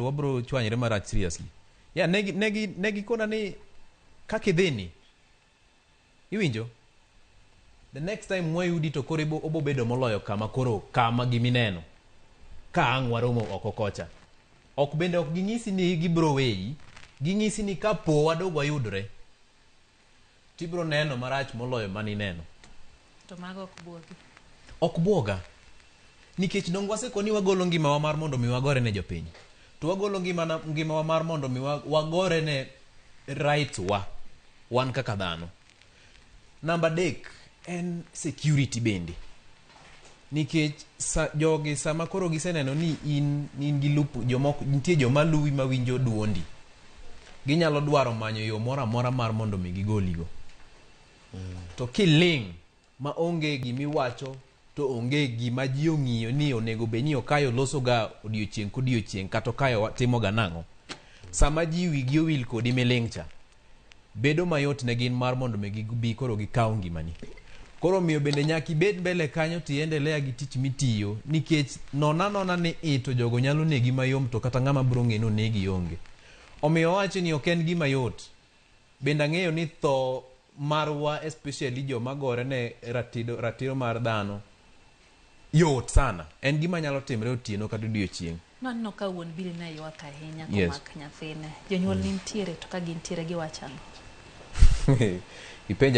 Wabro chwanyre marach seriously. Yeah, negi negi negi kona ni kaka idhi ni. Iwinjo? The next time mwayudi to koro ibo obo bedo moloyo kama koro kama gimineno. Ka ang' waromo oko kocha. Ok bende ok ging'isi ni gibro weyi, ging'isi ni kapo wadog wayudre tibro neno marach moloyo mane ineno. To mago ok buogi. Ok buoga. Nikech donge waseko ni wagolo ngimawa mar mondo mi wagore ne jopiny. To wagolo ngimana, ngimawa mar mondo mi wagore ne rights wa wan kaka dhano. Namba adek en security bende. Nikech sa, jogi sama koro giseneno ni in, in gi lup, jomoko, nitie joma luwi mawinjo duondi. Ginyalo dwaro manyo yo moro amora mar mondo mi gigoligo. To kiling' ma onge gima iwacho to onge gima ji ong'iyo ni onego bed ni Okayo losoga odiochieng' kodiochieng' kata Okayo timoga nang'o. Sama ji wigi owil kodi miling' cha, bedo mayot ne gin mar mondo mi gibi koro gikaw ngimani. Koro omiyo bende nyaka ibed mbele kanyo to iendelea gi tich mitiyo nikech nona nona ni i to jogo nyalo negi mayom to kata ng'ama biro ng'e ni onegi onge. Omiyo awacho ni ok en gima yot. Bende ang'eyo ni tho marwa especially joma gore ne ratido, ratiro mar dhano yot sana. En gima nyalo timre otieno kata odiochieng'. Naneno ka wuon Billy ne ywak ahinya Yes. komak nyathine. Jonyuol nintiere to ka gintiere giwacho ang'o? Ipenja